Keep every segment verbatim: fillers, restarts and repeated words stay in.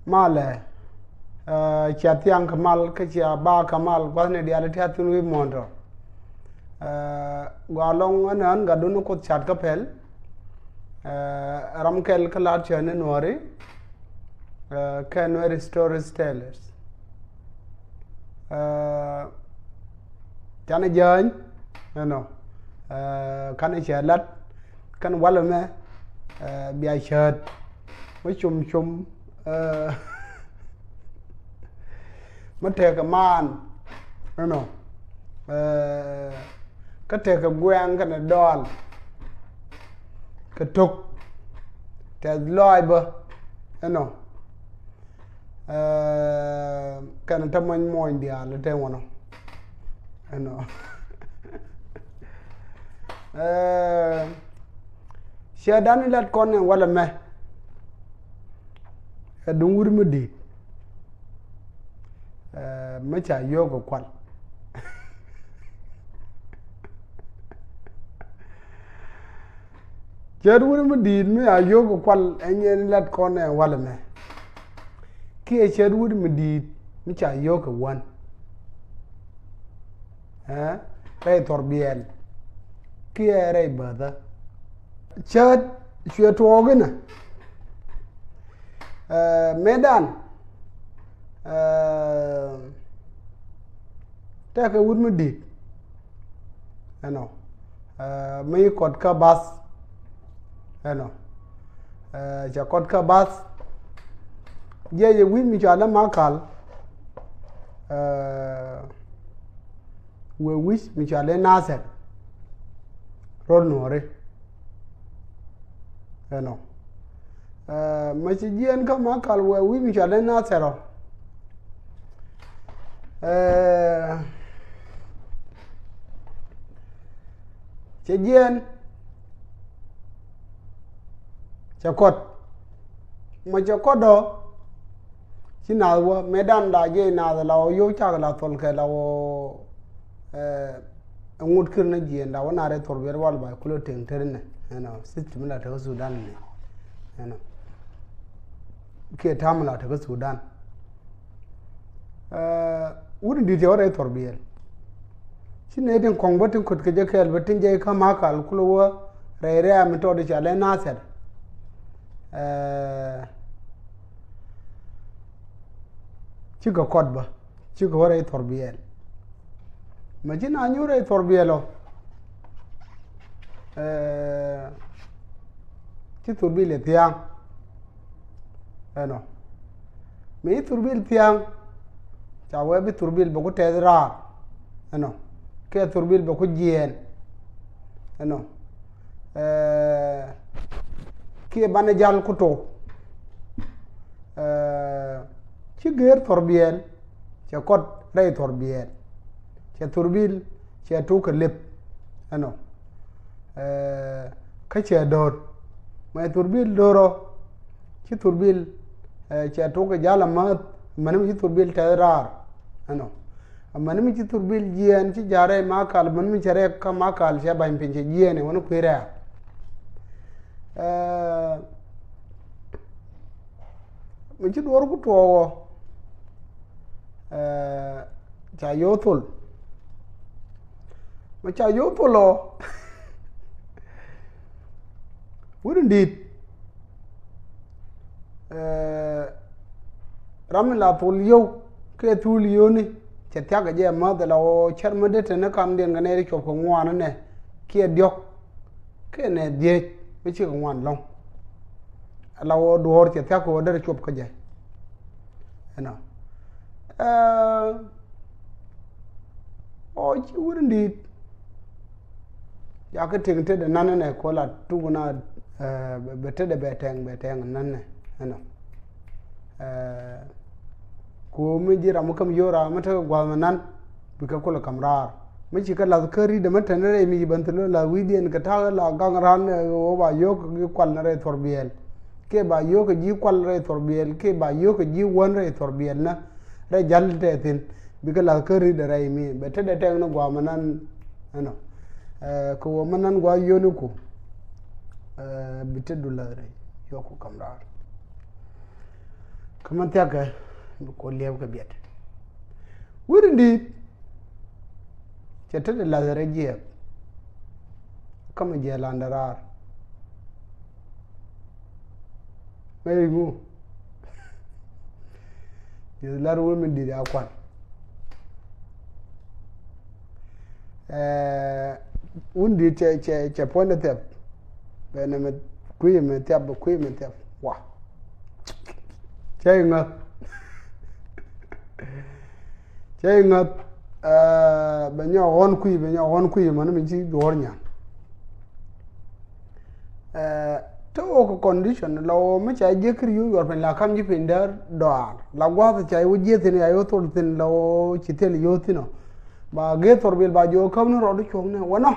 Malɛ, ɛ, cia thiaŋ kɛ mal, kä cia ba kɛ mal, gua̱thni diaal ti a thi̱n wi̱i̱ muɔ̱ɔ̱n tɔ. Ɛ, gɔaa ɛlɔ̱ŋ ɛn ɣän gatdun Kuoth cat kä pɛl. Ɛ, ram kɛl kä la̱t cä ni Nuääri, ɛ, kɛ Nuääri storytellers. Ɛ, canɛ jääny, ɛnɔ, ɛ, kanɛ cɛ lat, kɛn walɛ mɛ, ɛ, bia cäät, mi cum cum, ɛ, mi tekɛ maan, ɛnɔ, ɛ, kä tekɛ guɛŋ kɛnɛ dɔɔl, kɛ tok, tɛth lɔac bä, ɛnɔ. Ɛ, kɛn te mɔny mɔny diaal te ŋuɔnɔ. Ɛnɔ. Ɛ, cɛ dan lat kɔn ɛn walɛ mɛ. Ɛ duŋ wut mi di̱i̱t. Ɛ, mi ca yio̱o̱k ɛ kual. Cäät wut mi di̱i̱t mi a yio̱o̱k ɛ kual ɛ nyɛn lat kɔn ɛ walɛ mɛ. Kiɛ cäät wut mi di̱i̱t mi ca yio̱o̱k ɛ wän. Ɛ, rɛy thɔr biɛl. Kiɛ rɛy bäthä. Cäät cuɛ tuɔɔk inɛ. Ɛ, mëëdan. Ɛ, tɛkɛ wut mi di̱i̱t. Ɛnɔ. Ɛ, mi kɔt kä bath. Ɛnɔ. Ɛ, cɛ kɔt kä bath. Jiɛc ɛ wi̱c mi cɔal ɛ Makal. Ɛ, wëë wi̱c mi cɔal ɛ Nathɛr. Rol Nuɔ̱ɔ̱ri. Ɛnɔ. Ɛ, mɛ ci jiɛɛn kä Makal wëë wi̱c mi cɔal ɛ Nathɛr ɔ. Ɛ, cɛ jiɛɛn cɛ kɔt. Mɛ cɛ kɔt ɔ. Ci naath wä mëëdan la jiɛc naath la wä yio̱w cak la thol kɛ la wä, ɛ, ŋut kir ni jiɛɛn la wä na rɛy thor biɛt wal ba kulɛ teŋ ter nɛ. Ɛnɔ, system la tekä Sudan nɛ. Ɛnɔ. Kiɛ tam la tekä Sudan. Ɛ, wut in di̱i̱t cɛ wä rɛy thor biɛl. Ci nɛ tin kɔŋ bä tin ko̱t kɛ jɛ kɛɛl bä tin jɛ ikä Makal kulɛ wä rɛy rɛ̈ɛ̈ mi tɔɔt i̱ ca lɛ Nathɛr. Ɛ, cikɛ kɔt bä, cikɛ wä rɛy thor biɛl. Mɛ ci na nyuur rɛy thor biɛl ɔ. Ɛ, ci thurbil ɛ thia̱a̱ŋ. Ɛnɔ. Mi ci thurbil thia̱a̱ŋ. Ca wee bi thurbil bɛ ku tɛth raar. Ɛnɔ. Kiɛ thurbil bɛ ku jiɛɛn. Ɛnɔ. Ɛ, kiɛ banɛ jal ku tok. Ɛ, ci geer thor biɛɛl, cɛ kɔt rɛy thor biɛɛl. Cɛ thurbil, cɛ tuk kɛ lep. Ɛnɔ. Ɛ, kä cɛ do̱r. Mɛ thurbil do̱r ɔ, ci thurbil, ɛ, cɛ tuk kɛ jal amäth, mɛn mi ci thurbil tɛth raar. Ɛnɔ. Mɛn mi ci thurbil jiɛɛn, ci ja̱ rɛy Makal, mɛn mi cɛ rɛy kä Makal, cɛ ba̱ny piny cɛ jiɛɛn, ɛ wän kui̱ rɛ̈ɛ̈. Ɛ, mi ci duɔ̱ɔ̱r ku tuɔɔk ɔ, ɛ, ca yio̱w thol. Mi ca yio̱w thol ɔ. Wut in di̱i̱t. Ɛ, ram in la thol yio̱w, kiɛ thul yio̱wni, cɛ thia̱k kɛ jɛ mäth la ɣöö cär mi dee te ni kamdiɛn kɛ nɛy ti cuɔp kɛ ŋuan inɛ, kiɛ diɔ̱k. Kiɛ nɛ dhieec mi cikɛ ŋuan lɔ̱ŋ. Ala wä duɔ̱ɔ̱r cɛ thia̱k kɛ wä derɛ cuɔp kä jɛ. Ɛnɔ. Ɛ, ɔ ci wur in di̱i̱t. Yakä tiŋ tetdɛ nan ɛnɛ kɔ la tuk na, ɛ, bɛ tetdɛ bɛ tɛŋ, bɛ tɛŋ nan ɛnɛ. Ɛnɔ. Ɛ, Ku mi ji̱ ram mi käm yio̱w ram mi tekɛ gua̱th mi nan, bikɛ kulɛ ka̱m raar. Mi ci kɛ lath kä ri̱t ɛmɛ tɛn rɛy mi ci ben thil lath wi̱i̱diɛn kɛ ta̱a̱ la gaŋ ran, ɛ, ɣöö ba yio̱w kɛ ji̱ kual ni rɛy thor biɛɛl. Kiɛ ba yio̱w kɛ ji̱ kual rɛy thor biɛɛl, kiɛ ba yio̱w kɛ ji̱ wän rɛy thor biɛɛl nä. Rɛy ja̱l tɛ thi̱n, bikɛ lath kä ri̱t ɛ rɛy mi, bɛ tetdɛ tɛŋ ni gua̱a̱th mi nan, ɛnɔ. Ɛ, kɛ ɣöö mi nan gua̱a̱th yio̱wniku, ɛ, bi tetdu lath rɛy, yio̱wku ka̱m raar. Kä min thia̱kɛ bi ku liɛpkɛ biɛt. Wi̱r in di̱i̱t, cɛ tetdɛ la̱th rɛy jiɛɛk. Kä mi jiɛɛlan dee raar. Ŋäc ŋu? Ji̱ lar wä min di̱i̱t a kuan. Ɛɛ, wun di̱i̱t cɛ, cɛ, cɛ puɔ̱nydɛ thiap. Bɛ nɛ mi kui̱ mi thiap, bɛ kui̱ mi thiap. Wa. Cɛ i̱ ŋäth. Cɛ i̱ ŋäth. Ɛɛ, bɛ nyɔk ɣɔn kui̱, bɛ nyɔk ɣɔn kui̱ mani mi ci duɔ̱ɔ̱r nyan. Ɛɛ, te ɣöö kɛ condition la ɣöö mi ca jiäk kiri yio̱w yuɔr piny la kam ji̱ piny däär dɔaar la gua̱a̱th ca i̱ wä jiäk thi̱n ya i̱ wä thol thi̱n la ɣöö ci thil yio̱w thi̱n ɔ. Ba gee thor biɛl ba jiök käp ni rɔɔdu cuɔ̱ŋni wä nɔ.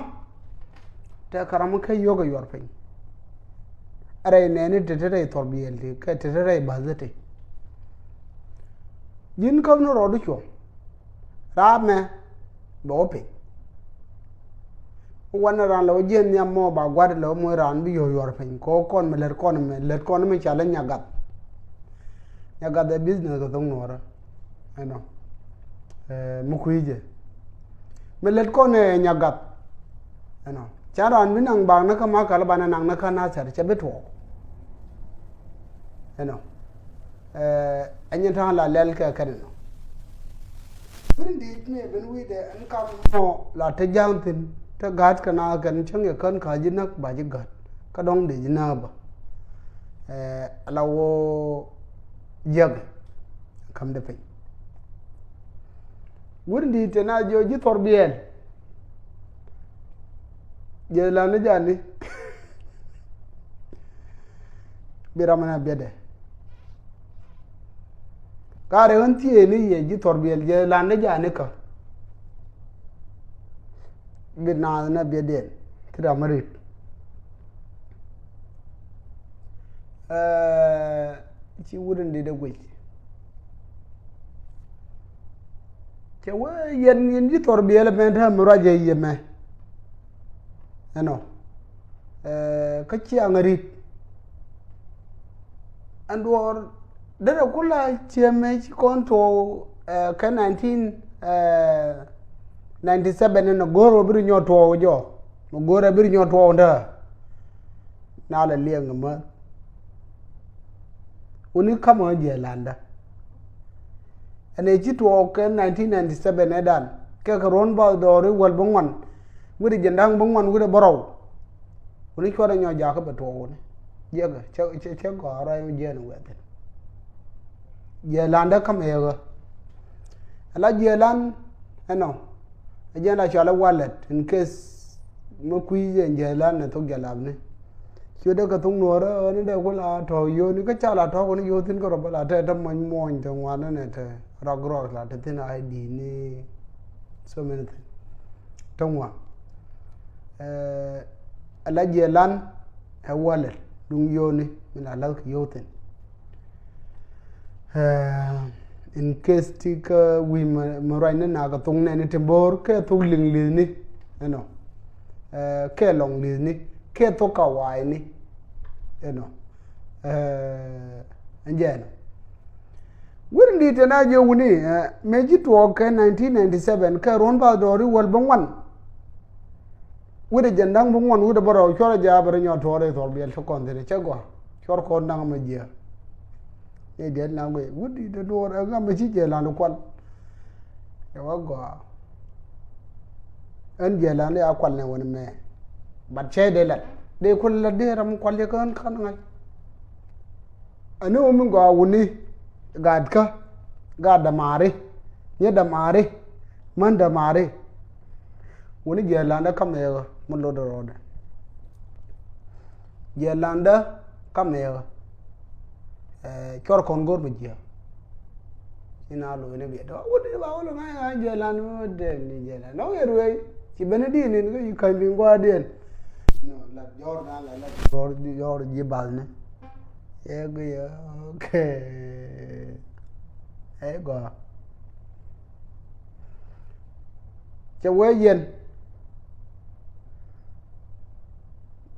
Tɛ kɛ ram mi kä yio̱k ɛ yuɔr piny. Rɛy nɛɛni te te rɛy thor biɛl ti kɛ te te rɛy ba̱th ti. Ji̱n käp ni rɔɔdu cuɔ̱ŋ. Raap mɛ bɛ wä piny. Wanɛ raan lɛ wä jiɛn nhiam mɔ ba gua̱t lɛ wä moc raan bi yio̱w yuɔr piny kɛ ɣöö kɔn mi lät kɔn mɛ lät kɔn mi ca lɛ nyagath. Nyagath ɛ business kɛ thoŋ nuɔɔrä. Ɛnɔ. Ɛɛ, mi kui̱ jɛ. Mi lät kɔn ɛ nyagath. Ɛnɔ. Ca raan bi naŋ bak ni kä Makal banɛ naŋ ni kä Nathɛr cɛ bi tuɔɔk. Ɛnɔ. Ɛɛ, ɛ nyin ta̱a̱ŋ la lɛl kɛ kɛn ɛnɔ. Wi̱r in di̱i̱t mi ben wi̱i̱dɛ ɛn kam mɔ la te ja̱a̱ŋ thi̱n te ga̱a̱t kɛ na kɛn cäŋ yɛ kän ka ji̱ näk ba ji̱ ga̱a̱t kä dɔ̱ŋ dee ji̱ näk bä. Ɛɛ, la wä jiäk kam dee piny. Wi̱r in di̱i̱t te na jiɔ ji̱ thor biɛɛl. Jiɛth lan ni jani. Bi ram na biɛtdɛ. Ka rɛ ɣän thieeni yɛ ji̱ thɔr biɛl jiɛth lan ni jani kä. Bi naath na biɛtdiɛn ti ram rit. Ɛɛ, ci wut in dit ɛ guic. Cɛ wee yɛn yɛn ji̱ thɔr biɛl ɛmɛ te mi ruac ɛ yɛ mɛ. Ɛnɔ. Ɛɛ, kä ciaŋ ɛ rit. Ɛn duɔɔr derɛ kula ciɛ mɛ ci kɔn tuɔɔk, ɛɛ, kɛ nineteen, ɛɛ, ninety seven ɛn ɛ go̱o̱r wä bi ri nyɔɔt tuɔɔk jɔ. Mɛ go̱o̱r ɛ bi ri nyɔɔt tuɔɔk ndä. Na lɛ liɛŋ ɛ mäth. Wuni kamä jiɛ landä. Ɛn ɛ ci tuɔɔk kɛ nineteen ninety seven ɛ dan kɛ kɛ ruɔ̱n bath dɔɔri wäl bä ŋuan. Wi̱cdɛ jiɛn da̱ŋ bä ŋuan wi̱cdɛ bä rɔw. Wuni cuɔt ɛ nyɔ jakä bɛ tuɔɔk wuni. Jiɛkɛ cɛ cɛ cɛ gɔaa rɔy mi jiɛn wɛthin. Jiɛ landä kamɛ yɛ ɣä. Ɛ la jiɛ lan ɛnɔ. Ɛ jɛn la cɔal ɛ wallet in case mi kui̱ jɛ jiɛ lan ɛ thok jɛ lapni. Ciötdɛ kɛ thok nuɔɔrä ɣän in dee ku la tɔ̱ yio̱o̱ni kä ca la tɔ̱ kɔn yio̱o̱ thi̱n kärɔ bä la te te muɔ̱ny muɔ̱ny te ŋuan ɛn ɛ te rɔk rɔk la te thi̱n I D ni so many thing. Te ŋuan. Ɛɛ, ɛ la jiɛ lan ɛ wallet duŋ yio̱o̱ni mi la la̱th kɛ yio̱o̱ thi̱n. Ɛɛ, in case ti kä wi̱i̱ mi ruacni na kɛ thok nɛni ti bo̱o̱r kɛ thok liŋ li̱thni. Ɛnɔ. Ɛɛ, kɛ lɔŋ li̱thni kɛ thok ka wa̱a̱yni. Ɛnɔ. Ɛɛ, ɛn jɛ ɛnɔ. Wi̱r in di̱i̱t tɛn a jiɛ wuni, ɛɛ, mëë ji̱ tuɔɔk kɛ nineteen ninety seven kɛ ruɔ̱n bath dɔɔri wäl bä ŋuan. Wi̱cdɛ jiɛn da̱ŋ bä ŋuan wi̱cdɛ bä rɔw cuɔr a jɛ a bɛ rɔ nyɔɔt tuɔɔr rɛy thɔr biɛl ti kɔn thi̱n cɛ gɔaa. Cuɔr kɔn da̱ŋ mɛ jiɛ. Ni diɛt na guic wut di te duɔɔr ɛ ŋa mɛ ci jiɛ lan kual. Ɛ wä gɔaa. Ɛn jiɛ lan di a kual nɛ wän mɛ. But cɛ dee lat dee kual lat dee ram kual yɛ kä ɣän kan ŋa̱c. Ani wä mi gɔaa wuni gaatkä gaat dämaari nyɛ dämaari män dämaari. Wuni jiɛ landä kamɛ ɣä mi lotdɛ rɔɔdɛ. Jiɛ landä kamɛ ɣä. Ɛɛ, cuɔr kɔn go̱r mi jiɛ. Ci na lo̱c ni biɛ dɔ̱ wut ni ba wä lo̱c ŋa̱c ŋa̱c jiɛ landä mi wä dee ni jiɛ landä nɔŋ yɛ ruëëc ci ben ni di̱i̱n in kä yi ka̱ny bi̱i̱n gua̱a̱r diɛn. Nɔ lat jɔr na la lat jɔr jɔr ji̱ bath ni. Ɛ gui ɛ okay. Ɛ gɔaa. Cɛ wee yɛn.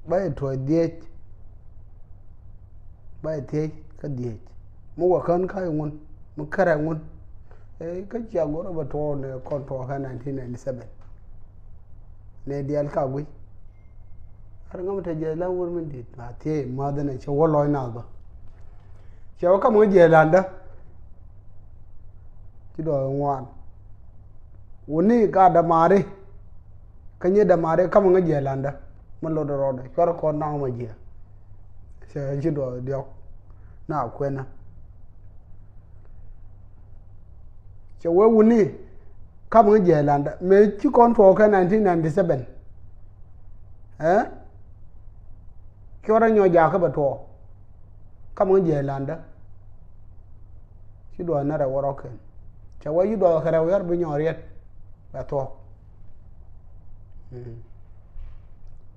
Ba yɛ tuɔɔc dhiec. Ba yɛ thiec kä dhiec. Mi wä kän ka iŋun, mi kärɛ ŋun. Ɛ, kä cia go̱rä bɛ tuɔɔk ni kɔn tuɔɔk kä nineteen ninety-seven. Ni diɛl ka guiy. Ar ŋäm te jiɛc lan wur min dit ma thiee ma dhin cɛ wä lɔc nath bä. Cɛ wä kam ŋä jiɛc landä. Ci dɔɔk ŋuan. Wuni ka dämaari. Kä nyɛ dämaari kam ŋä jiɛc landä. Mi lot rɔɔdɛ cuarɛ kɔn naŋ ma jiɛ. Cɛ ci duɔth diɔk na kuɛnä. Cɛ wee wuni kam ŋä jiɛc landä mëë ci kɔn tuɔɔk kɛ nineteen ninety-seven. Ɛ? Cuarɛ nyɔ jakä bɛ tuɔɔk. Kam ŋä jiɛc landä. Ci duɔth nɛ rɛw wä rɔ̱ kɛn. Cɛ wee ci duɔth kɛ rɛw yar bi nyɔ riɛt. Bɛ thuɔ̱k. Mm.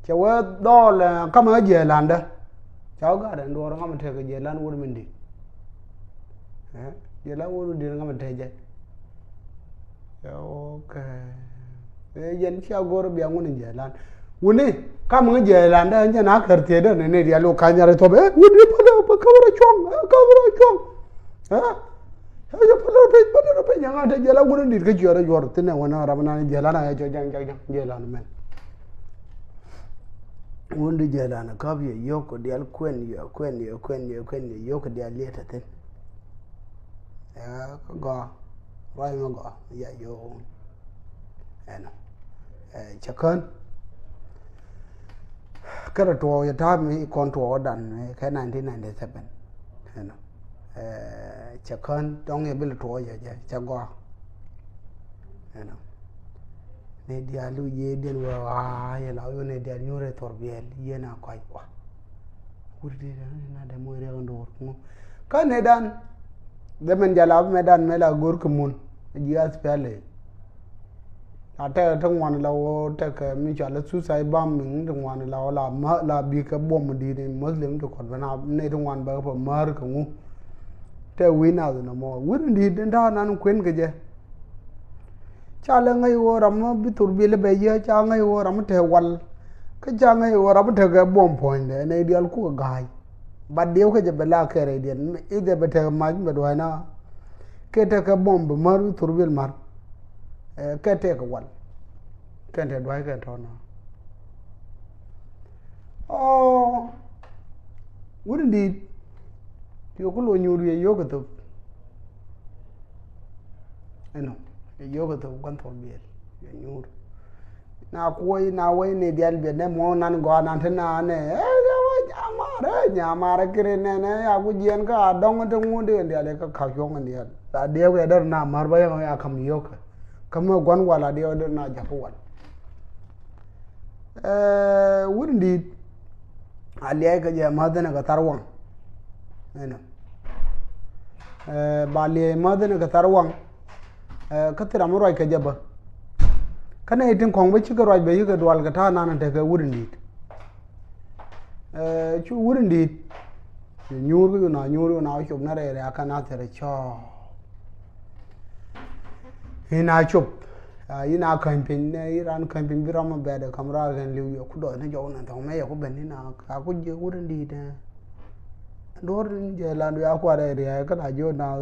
Cɛ wee dhɔɔl, eh, kamɛ ɣä jiɛɛlandä. Ca wä gat ɛn duɔɔr ŋamɛ tekɛ jiɛɛlan wur min di. Eh, jiɛɛlan wur min di ŋamɛ tekɛ jɛ. Cɛ wä kɛ. Eh, yɛn cia go̱r bia ŋun in jiɛɛlan. Wuni, kamɛ ɣä jiɛɛlandä, ɛn jɛ na kär thietdä ni ni rial wä kanyar ithop. Eh, wuni, pälä, pä, kamɛ rɔ cuɔ̱ŋ, eh, kamɛ rɔ cuɔ̱ŋ. Eh? Ɛ jɛ pälä piny, pälä piny, ɛŋa te jɛ la wuni dit kä jiɔt ɛ juɔr thin ɛ wä na ram nan jɛ la na ɛ jɔ jaŋ jaŋ jaŋ jɛ la ni mɛn. Wuni di jɛ la ni kap yɛ yök kɛ dial kuɛn yɛ kuɛn yɛ kuɛn yɛ kuɛn yɛ yök kɛ dial liet ɛ thin. Ɛ kä gɔaa, ruac mi gɔaa, ya yök. Ɛnɔ. Ɛ, cɛ kän. Kärɛ tuɔɔk yɛ ta̱a̱ mi kɔn tuɔɔk dan, ɛ, kɛ nineteen ninety-seven. Ɛnɔ. Ɛ, cɛ kän tɔŋ yɛ bi lɛ tuɔɔk yɛ jɛ, cɛ gɔaa. Ɛnɔ. Ni diaal lu yee diɛn wee ɣaa yɛ la wee ni diaal nyuur ɛ thor biɛl yee na kɔc wa. Wut di na dɛ moc riɛk ndoor ŋu. Kä ni dan. Dee mɛn jɛ la bi mɛ dan mɛ la go̱r kɛ mun. Ji̱ ath pɛl i̱. La tɛkɛ ti ŋuan la wä tɛkɛ mi cɔal i̱ suicide bombing ti ŋuan la wä la ma la bikɛ buɔm di̱i̱t in Muslim ti kɔt bä na nɛy ti ŋuan bä kɛ pä määr kɛ ŋu. Tɛ wi̱i̱ nath nɔmɔ wi̱i̱ di̱i̱t in ta̱a̱ nan kuën kɛ jɛ. Ca lɛ ŋäc ɣöö ram mi bi thurbil bɛ yiëë ca ŋäc ɣöö ram mi te wal. Kä ca ŋäc ɣöö ram mi tekɛ buɔm puɔ̱nydɛ nɛy diaal kukɛ ga̱a̱c. But diɛw kä jɛ bɛ la kɛɛr idiɛn i̱ jɛ bɛ tekɛ mac bɛ dua̱cna. Kɛ tekɛ buɔm bɛ mär wi̱i̱ thurbil mär. Ɛ, kɛ tekɛ wal. Kɛn te dua̱ckɛ tɔ̱nä. Ɔ, wut in di̱i̱t. Ti ku lo̱c nyuur wi̱i̱ yio̱o̱k kɛ thop. Ɛnɔ, yio̱o̱k kɛ thop gua̱n thurbil. Yɛ nyuur. Na kuɔy na wee ni dial biɛ nɛ muɔ̱ɔ̱ŋ nan gɔaa nan te na nɛ. Ɛ, ɛ, ɛ, nyamaar, ɛ, nyamaar, ɛ, kiri nɛ, nɛ, ya ku jiɛn kä a dɔŋ te ŋun te dial, ɛ, kä ka̱p cuɔ̱ŋ dial. La diɛw kɛ dɛr na ma̱r bä yɛ ŋɔ ya ka̱m yio̱o̱k kɛ. Kä mi gua̱n wal a diɛw dɛr na ja̱k wal. Ɛ, wut in di̱i̱t. A liɛɛc kɛ jɛ mäth dhenɛ kɛ thar waŋ. Ɛnɔ. Ɛ, ba liɛɛc mäth dhenɛ kɛ thar waŋ. Ɛ, kä thil ram mi ruac kɛ jɛ bä. Kä nɛy tin kɔ̱ŋ bä cikɛ ruac bɛ yikɛ dual kɛ ta̱a̱ nan tekɛ wut in di̱i̱t. Ɛ, cu wut in di̱i̱t. Nyuur kä yun a nyuur yun a wä cop ni rɛy rɛy a kɛn a thɛrɛ cɔɔk. Ina cop. A, ina käny piny nɛ, iran käny piny bi ram a bɛt ɛ kam raar kɛn liw yɛ ku dɔɔc ni jɔw ni thɔŋ mɛ yɛ ku ben ina ka ku jiɛ wut in di̱i̱t ɛ. Duɔ̱r in jɛ lan wiaa kuarɛ ria̱a̱ kä la jiɔ na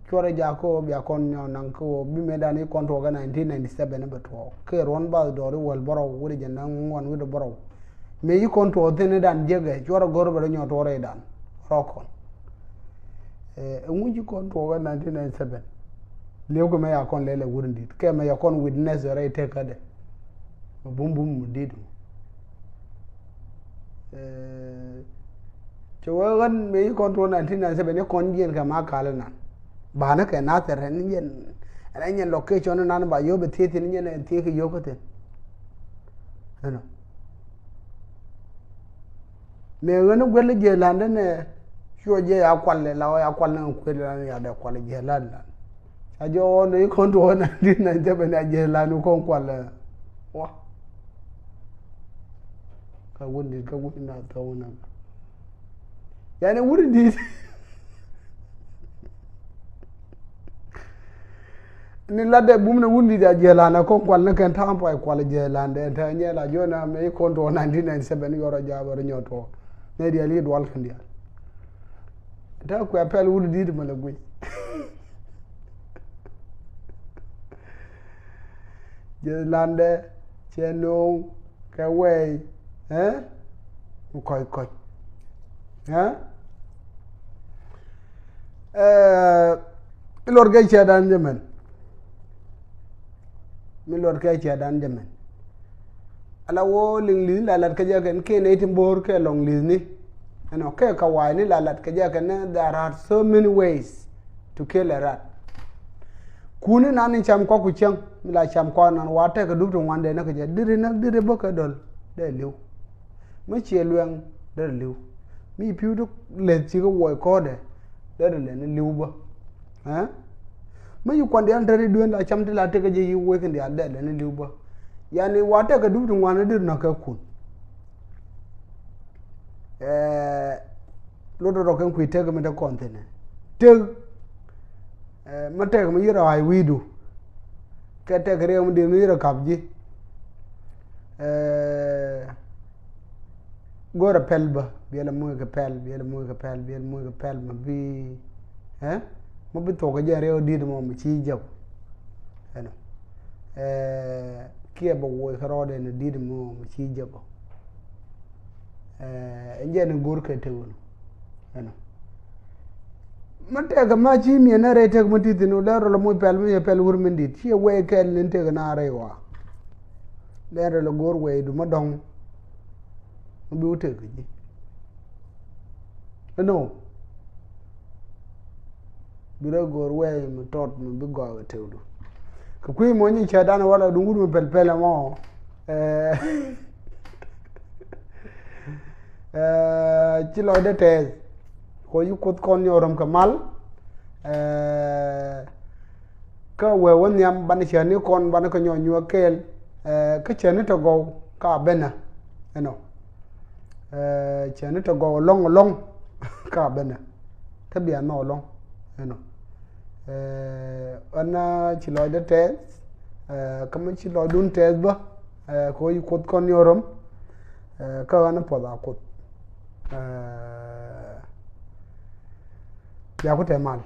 cuɔrɛ jak kä wä bia kɔn nyɔ naŋ kä wä bi mëë dan i̱ kɔn tuɔɔk kä nineteen ninety-seven bɛ tuɔɔk kɛ ruɔ̱n bath dɔɔr i̱ wäl bärɔw wi̱cdɛ jɛ naŋ ŋuan wi̱cdɛ bärɔw. Mëë i̱ kɔn tuɔɔk thi̱n i̱ dan jiäkɛ cuɔrɛ go̱r bɛ rɔ nyɔ tuɔɔk rɛy dan rɔ kɔn. Ɛ ŋuci kɔn tuɔɔk kä nineteen ninety-seven. Li̱ew kɛ mɛ ya kɔn lɛl ɛ wut in di̱t kɛ mɛ ya kɔn witness rɛy tekädɛ. Mɛ bum bum mɛ di̱t mɛ. Ɛ, cɛ wee ɣän mëë i̱ kɔn tuɔɔk nineteen ninety-seven i̱ kɔn jiɛn kɛ ma kal inan. Banɛ kɛ Nathɛr ɛn jiɛn ɛn jiɛn location inan ba yop i̱ thieth in jiɛn ɛn thieth kɛ yop kä thi̱n. Ɛnɔ. Mëë ɣän i̱ guɛl i̱ jiɛ la̱ndä nɛ cuɔ jiɛ ya kual ɛ la ɣä ya kual ni kuël inan ya dɛ kual i̱ jiɛ la̱ndä. Ca jɔɔk ni kɔn tuɔɔk nineteen ninety-seven a jiɛ la̱ndä kɔn kual ɛ. Wa. Ka wun dit ka wun na thɔw na. Yani wun dit. Ni lat dee bum ni wun dit a jiɛ la̱ndä kɔn kual ni kɛn ta̱a̱ puay kual jiɛ la̱ndä ɛn tɛ nyɛ la jiɔ na mɛ kɔn tuɔɔk nineteen ninety-seven yɔrɔ jaabä rɔ nyɔ tuɔɔk. Nɛ diaal yi dual kɛn diaal. Te kuɛ pɛl wut di̱t mɛ lɛ guic. Ji̱ landɛ cɛ no̱o̱ŋ kɛ wɛy, eh? Kɔc kɔc. Eh? Eh, iluɔt kɛ cɛ dan jɛ mɛn. Mi luɔt kɛ cɛ dan jɛ mɛn. Ala woo liŋ li̱th la lat kɛ jɛ kɛn kiɛ nɛy ti bo̱o̱r kɛ lɔŋ li̱thni. Ɛnɔ kɛ kawaayni la lat kɛ jɛ kɛn ni there are so many ways to kill a rat. Kuni nan ni cam kɔk ku cäŋ mi la cam kɔk nan wa tɛk kɛ dup ti ŋuan dee ni kɛ jɛ diri näk diri bä kɛ dɔl dee li̱w. Mi ciɛ luɛŋ dee li̱w. Mi pi̱w ti leth ci kɛ wuɔc kɔɔdɛ dee lɛ ni li̱w bä. Ɛ? Mi ci kuan diaal te ri dueen la cam ti la tekɛ ji̱ yi wec kɛn diaal dee lɛ ni li̱w bä. Yani wa tekɛ dup ti ŋuan ni dir nɔk kɛ kun. Ɛ, lot rɔ kɛn kui̱ tek mi te kɔn thi̱n ɛ. Tek, ɛ, mi tek mi yirɛ ɣa̱c wi̱i̱du. Kɛ tek riɛk mi dir mi yirɛ kap ji̱. Ɛ, Go̱rɛ pɛl bä, biɛlɛ muc kɛ pɛl, biɛlɛ muc kɛ pɛl, biɛlɛ muc kɛ pɛl ma bi, eh? Ma bi thuɔk kɛ jɛ riɛw di̱t mɔ mi ci jɛp. Ɛnɔ. Eh, kiɛ bɛ woc kɛ rɔɔdɛ ni di̱t mɔ mi ci jɛp. Eh, ɛn jɛ ni go̱r kɛ tewun. Ɛnɔ. Ma tɛk ma ci miɛn na rɛy tɛk ma ti thin lɛ rɔ lɔ muc pɛl mi yɛ pɛl wur min dit. Ci wee kɛl ni tɛk na rɛy wa. Lɛ rɔ lɔ go̱r wee du ma dɔŋ. Mi bi wä tëk kɛ ji̱. Ɛnɔ. Bi rɛ go̱o̱r wɛɛc mi tɔt mi bi gɔaa kɛ tëkdu. Kɛ kui̱ mɔ nyi cɛ dan wala duŋ wut mi pɛl pɛl ɛmɔ. Ɛɛ. Ɛɛ, ci lɔcdä tɛɛth. Kɔ yi kuoth kɔn nyɔk rɔm kɛ mal. Ɛɛ, kä wee wä nhiam banɛ cɛ ni kɔn banɛ kɛ nyɔk nyuɔk kɛɛl. Ɛɛ, kä cɛ ni tɔ gɔw ka benɛ. Ɛnɔ. Ɛɛ, cɛ ni tɔ gɔw lɔŋ lɔŋ ka benɛ. Kä bia nhɔk lɔŋ. Ɛnɔ. Ɛɛ, ɛn ci lɔcdä tɛɛth. Ɛɛ, kä mi ci lɔcdun tɛɛth bä. Ɛɛ, kɛ ɣöö yi kuoth kɔn yɔrɔm. Ɛɛ, kä ɣän puɔth a kuoth. Ɛɛ, bia ku tɛ mal.